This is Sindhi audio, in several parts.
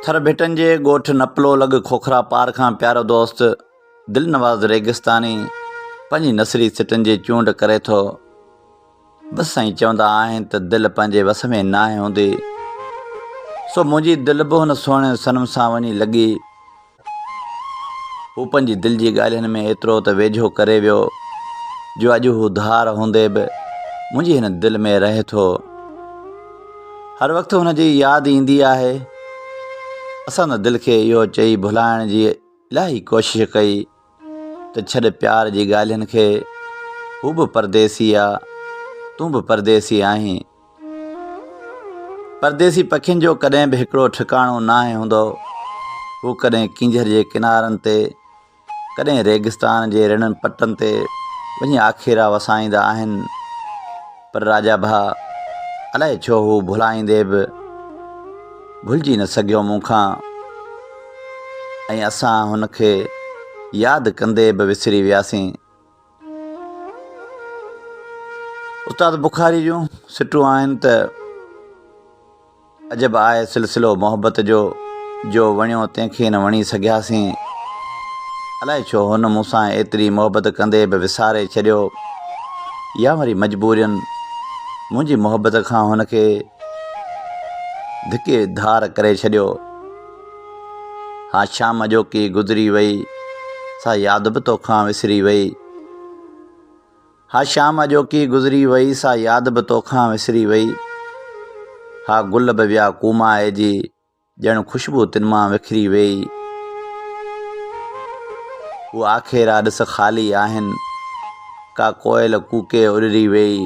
ٿر ڀٽن جي ڳوٺ نپلو لڳ کوکرا پار کان پيارو دوست دلنواز ريگستاني پنهنجي نثري سٽن جي چونڊ ڪري ٿو. بس سائين چوندا آهن ته دل پنهنجي وس ۾ ناهي هوندي. سو منهنجي دل به هن سهڻي صنم سان وڃي لڳي. هو پنهنجي دل جي ڳالهين ۾ ايترو ته ويجهو ڪري ويو جو اڄ هو ڌار هوندي به منهنجي هن دل ۾ رهي ٿو. هر وقت هن جي ياد ايندي آهي. اسان ته دل کي اهو چئي ڀلائڻ جي الاهي ڪوشش ڪئي ته ڇڏ پيار جي ڳالهين کي، هو به پرديسي آ، تون به پرديسي آهين. پرديسي پکين جو ڪڏهن به هڪڙو ٺڪاڻو ناهي هوندو. هو ڪڏهن ڪينجهر جي ڪنارن تي، ڪڏهن ريگستان جي رڻن پٽن تي وڃي آکيرا وسائيندا آهن. پر راجا ڀاء، الائي ڇو هو ڀلائيندي به ڀلجي نه سگهيو مون کان ۽ اسان هن کي ياد ڪندي به وسري وياسين. استاد بخاري جون سٽون آهن ته عجب آهي سلسلو محبت جو، جو وڻيو تنهن کي نه وڻي سگهياسين. الائي ڇو هن مون سان ايتري محبت ڪندي به وساري ڇڏيو يا وري مجبورين منهنجي محبت کان هن کي ڌڪي ڌار ڪري ڇڏيو. ها شام اڄوڪي گذري وئي، سا ياد به توکان وسري وئي. ها شام اڄوڪي گذري وئي، سا ياد به توکان وسري وئي. ها گل به ويا ڪومائجي، ڄڻ خوشبو تن مان وکري ويئي. هو آکيرا ڏس خالي آهن، ڪا ڪوئل ڪوڪي اڏري ويئي.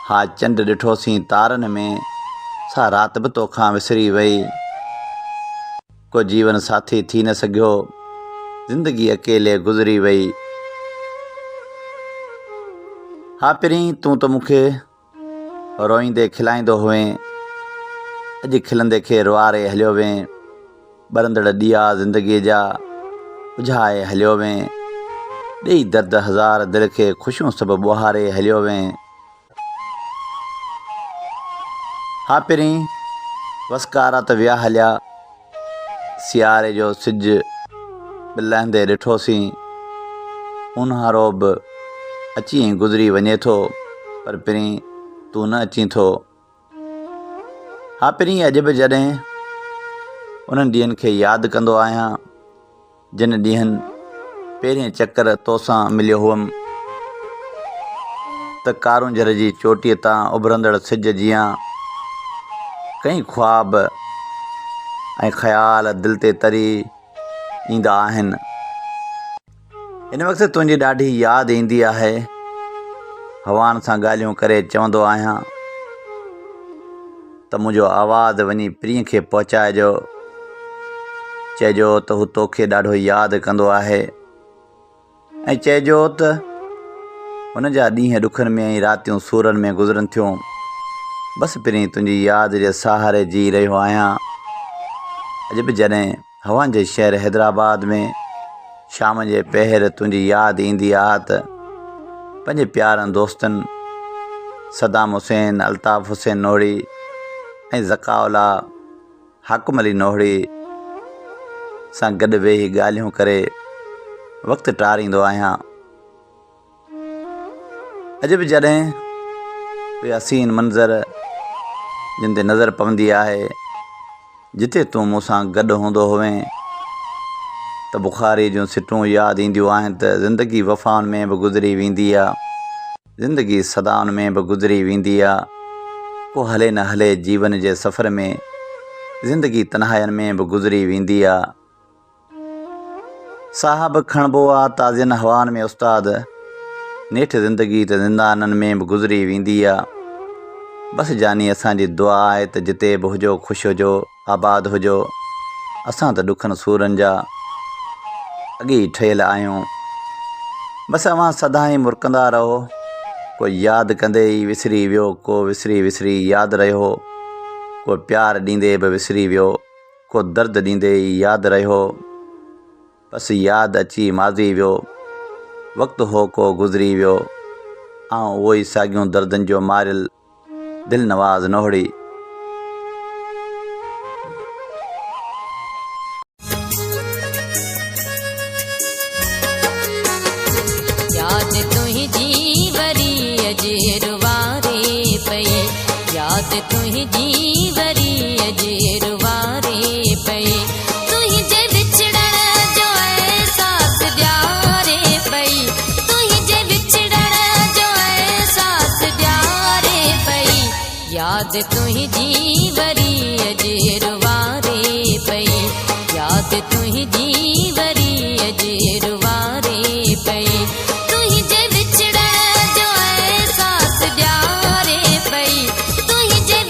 ها چنڊ ڏٺوسين تارن ۾، سا رات به توکان وسري ويئي. ڪو جيون ساٿي ٿي نه سگهيو، زندگي اڪيلي گذري ويئي. ها پرين تون ته مون کي روئيندي کلائيندو هئين، اڄ کلندي کي روئاري هليو وئين. ٻرندڙ ڏيئا زندگيء جا اجهائي هليو وئين. ڏيئي درد هزار دل کي خوشيون سڀ ٻوهاري هليو وئين. ها پرين وسڪارا ته ويا هليا، سياري جو سج به لهندي ڏٺوسين. اونهارو به اچي ۽ گذري وڃي ٿو، پر پرين تون نه اچين ٿو. ها پرين اڄ به جڏهن انهن ڏينهن کي ياد ڪندو آهيان جن ڏينهن پهرين چڪر توسان مليو هئم ته ڪارونجهر جي چوٽيء تان اڀرندڙ سج جيان ڪئين خواب ۽ خيال دل تي تري ايندا آهن. هن وقت تنهنجي ڏاڍي ياد ايندي آهي. هوائن سان ڳالهيون ڪري چوندو آهيان ته منهنجو آواز وڃي پرينء کي پهچائجو. چئجو ته هو توکي ڏاڍو ياد ڪندو آهي ۽ چئجو ته هن جا ڏينهن ڏکن ۾ ۽ راتيون سورن ۾ گذرن ٿيون. بس پرين تنهنجي ياد جي سهاري جي رهيو آهيان. اڄ به جڏهن هوان جي شهر حيدرآباد ۾ شام جي پهر تنهنجي ياد ايندي آ ته پنهنجي پيارن دوستن صدام حسين، الطاف حسين نوحڙي ۽ ذڪاء الله حاڪم علي نوحڙي سان گڏ ويهي ڳالهيون ڪري وقت ٽاريندو آهيان. اڄ به جڏهن اهي حسين منظر جن تي نظر پوندي آهي جتي تون مون سان گڏ هوندو هئين ته بخاري جون سٽون ياد اينديون آهن ته زندگي وفائن ۾ به گذري ويندي آ زندگي صدائن ۾ به گذري ويندي آ ڪو هلي نه هلي جيون جي سفر ۾ زندگي تنهاين ۾ به گذري ويندي آ. ساهه به کڻبو آ تازين هوائن ۾ استاد. نيٺ زندگي ته زندانن ۾ به گذري ويندي آ. بس جاني اسان جي دعا آهي ته جتي به هجو خوش هجو آباد هجو. اسان ته ڏکن سورن جا اڳي ئي ٺهيل آهيون. بس اوهان سدائين مرڪندا رهو. ڪو ياد ڪندي ئي وسري ويو ڪو وسري وسري ياد رهيو. ڪو پيار ڏيندي به وسري ويو. ڪو درد ڏيندي ئي ياد رهيو. بس ياد اچي ماضي ويو. وقت هو ڪو گذري ويو. آئون اهو ئي ساڳيون دردن جو ماريل دلنواز نوحڙي. ياد تنهنجي وري اڄ روئاري پئي. تنهنجي وڇڙڻ جو احساس ڏياري پئي. تنهنجي وڇڙڻ جو احساس ڏياري پئي. ياد تنهنجي وري اڄ روئاري پئي. ياد تنهنجي وري.